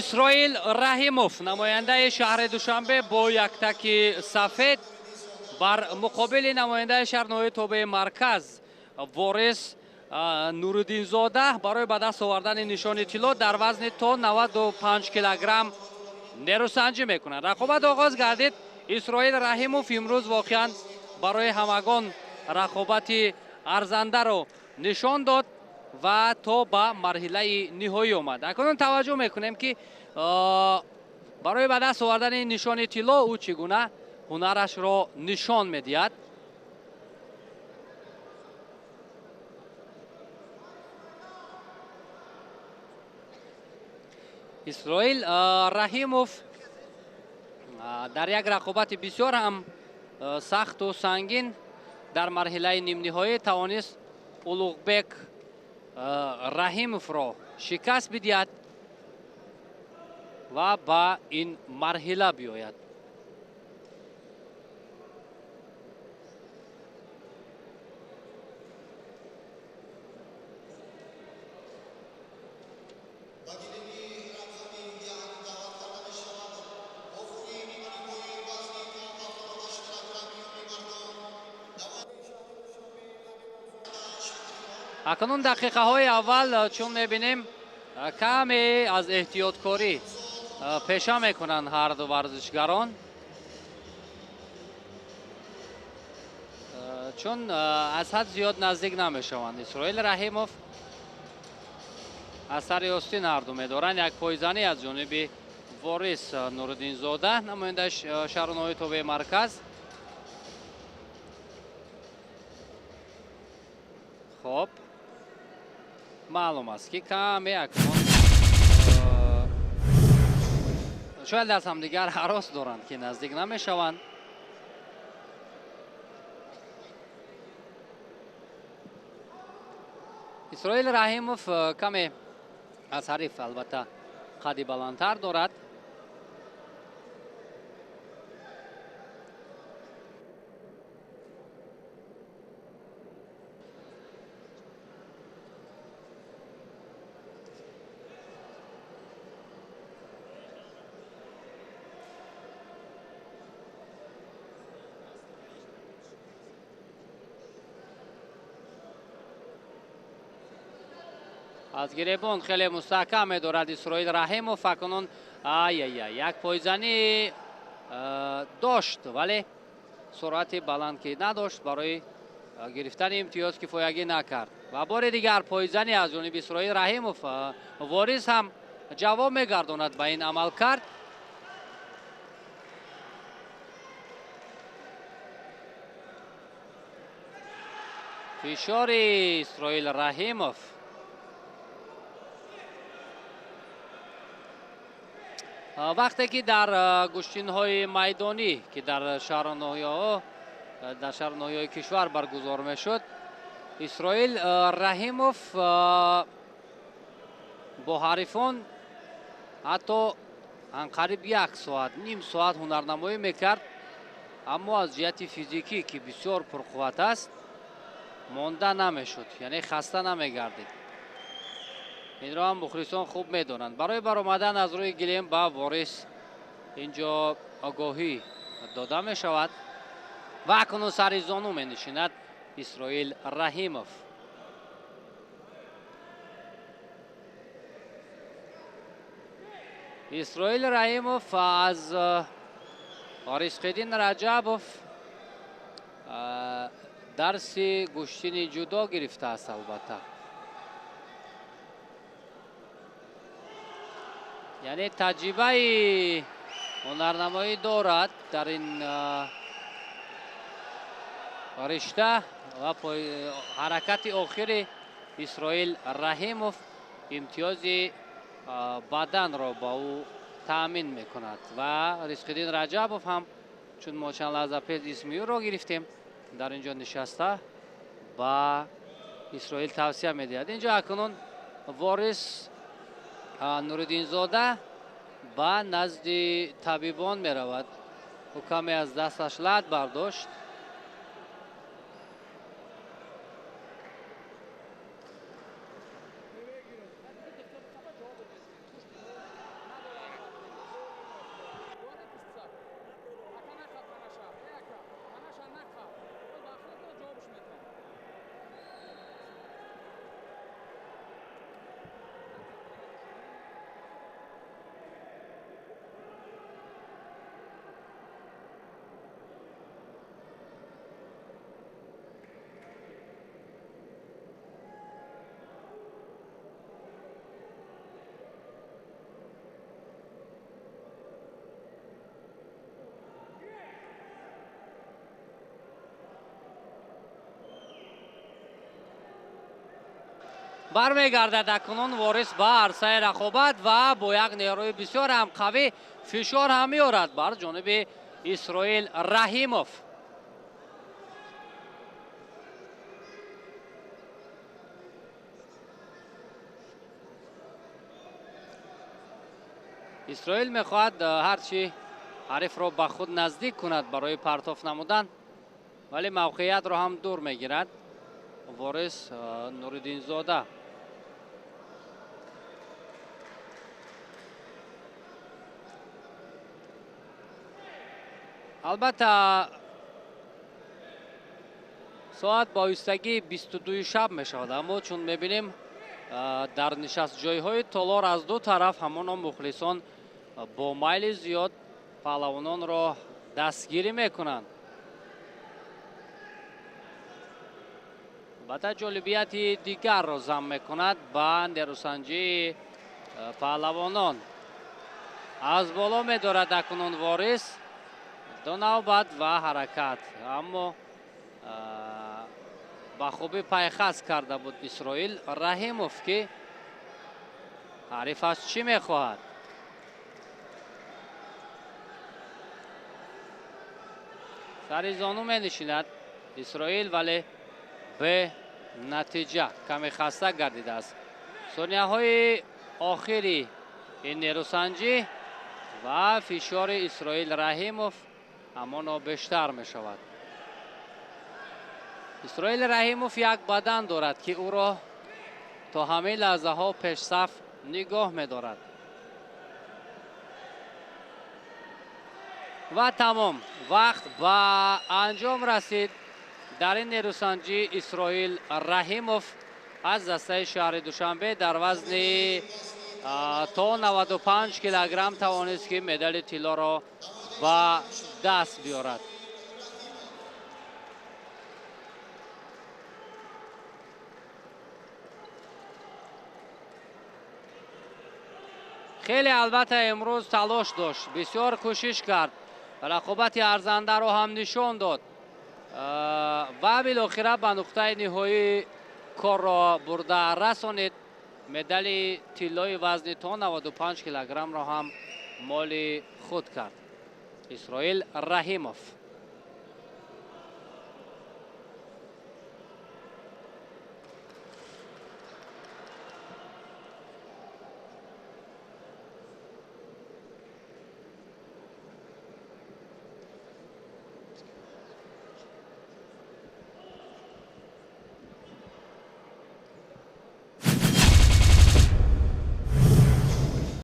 Исроил Раҳимов, намояндаи шаҳри Душанбе, бо яктаки сафед бар муқобили намояндаи шаҳр ноҳияи тобеи марказ Ворис Нуриддинзода барои ба даст овардани нишони тилло дар вазни то 95 килограмм нерӯсанҷӣ мекунад. Рақобат оғоз гардид. Исроил Раҳимов имрӯз воқеан барои ҳамагон рақобати арзандаро нишон дод ва то ба марҳилаи ниҳоӣ омад. Акнун таваҷҷӯҳ мекунем, ки барои ба даст овардани нишони тилло ӯ чӣ гуна ҳунарашро нишон медиҳад. Исроил Раҳимов дар як рақобати бисёр ҳам сахту сангин дар марҳилаи нимниҳоӣ тавонист Улуғбек Раҳимовро шикаст бидиҳад ва ба ин марҳила биёяд. Акнун дақиқаҳои аввал чун мебинем, каме аз эҳтиёткорӣ пеша мекунанд ҳарду варзишгарон, чун аз ҳад зиёд наздик намешаванд. Исроил Раҳимов аз сари остин ҳарду медоранд. Як пойзанӣ аз ҷониби Ворис Нуриддинзода, намояндаи шаҳру ноҳияи тобеи марказ. Хоб, маълум аст, ки каме акнун шояд аз ҳамдигар ҳарос доранд, ки наздик намешаванд. Исроил Раҳимов каме аз ҳариф албатта қадди баландтар дорад. Аз гиребон хеле мустаҳкам медорад Исроил Раҳимов. Акнун ай-ай-ай, як пойзанӣ дошт, вале суръати баланд ки надошт, барои гирифтани имтиёз кифоягӣ накард. Ва бори дигар пойзанӣ аз ҷониби Исроил Раҳимов. Ворис ҳам ҷавоб мегардонад ба ин амалкард. Фишори Исроил Раҳимов. Вақте ки дар гӯштинҳои майдонӣ, ки дар шаҳру ноҳияҳо, дар шаҳру ноҳияҳои кишвар баргузор мешуд, Исроил Раҳимов бо ҳарифон ҳатто анқариб як соат, ним соат ҳунарнамоӣ мекард, аммо аз ҷиҳати физикӣ, ки бисёр пурқувват аст, монда намешуд, яъне хаста намегардид. Инро ҳам мухлисон хуб медонанд. Барои баромадан аз рӯи гилем ба Ворис инҷо огоҳӣ дода мешавад ва акнун сари зону менишинад Исроил Раҳимов. Исроил Раҳимов аз Ризқиддин Раҷабов дарси гӯштини ҷудо гирифтааст албатта. Яъне таҷрибаи ҳунарнамоӣ дорад дар ин ришта ва ҳаракати охири Исроил Раҳимов имтиёзи баданро ба ӯ таъмин мекунад ва Ризқиддин Раҷабов ҳам, чун мо чанд лаҳза пеш исми ӯро гирифтем, дар ин ҷо нишаста ба Исроил тавсия медиҳад. Инҷо акнун Ворис Нуриддинзода ба назди табибон меравад. Ӯ каме аз дасташ лат бардошт. Бармегардад акнун Ворис ба арсаи рақобат ва бо як нерӯи бисёр ҳам қавӣ фишор ҳам меорад бар ҷониби Исроил Раҳимов. Исроил мехоҳад ҳарчи ҳарифро ба худ наздик кунад барои партоф намудан, вале мавқеиятро ҳам дур мегирад Ворис Нуриддинзода. Албатта, соат ба оҳистагӣ 22 шаб мешавад, аммо чун мебинем, дар нишастҷойҳои толор аз ду тараф ҳамоно мухлисон бо майли зиёд паҳлавононро дастгирӣ мекунанд. Албатта, ҷолибияти дигарро зам мекунад ба нерӯсанҷии паҳлавонон. Аз боло медорад акнун Ворис, ду навбат ва ҳаракат, аммо ба хубӣ пайхас карда буд Исроил Раҳимов, ки ҳарифаш чӣ мехоҳад. Сари зону менишинад Исроил, вале бе натиҷа, каме хаста гардидааст. Сонияҳои охири ин нерӯсанҷӣ ва фишори Исроил Раҳимов ҳамоно бештар мешавад. Исроил Раҳимов як бадан дорад, ки ӯро то ҳамин лаҳзаҳо пешсаф нигоҳ медорад. Ва тамом, вақт ба анҷом расид. Дар ин нерӯсанҷӣ Исроил Раҳимов аз дастаи шаҳри Душанбе дар вазни то 95 килограмм тавонист, ки медали тиллоро ба даст биёрад. Хеле албатта имрӯз талош дошт, бисёр кӯшиш кард, рақобати арзандаро ҳам нишон дод ва билохира ба нуқтаи ниҳоӣ корро бурда расонид. Медали тиллои вазни то 95 килограммро ҳам моли худ кард Исроил Раҳимов.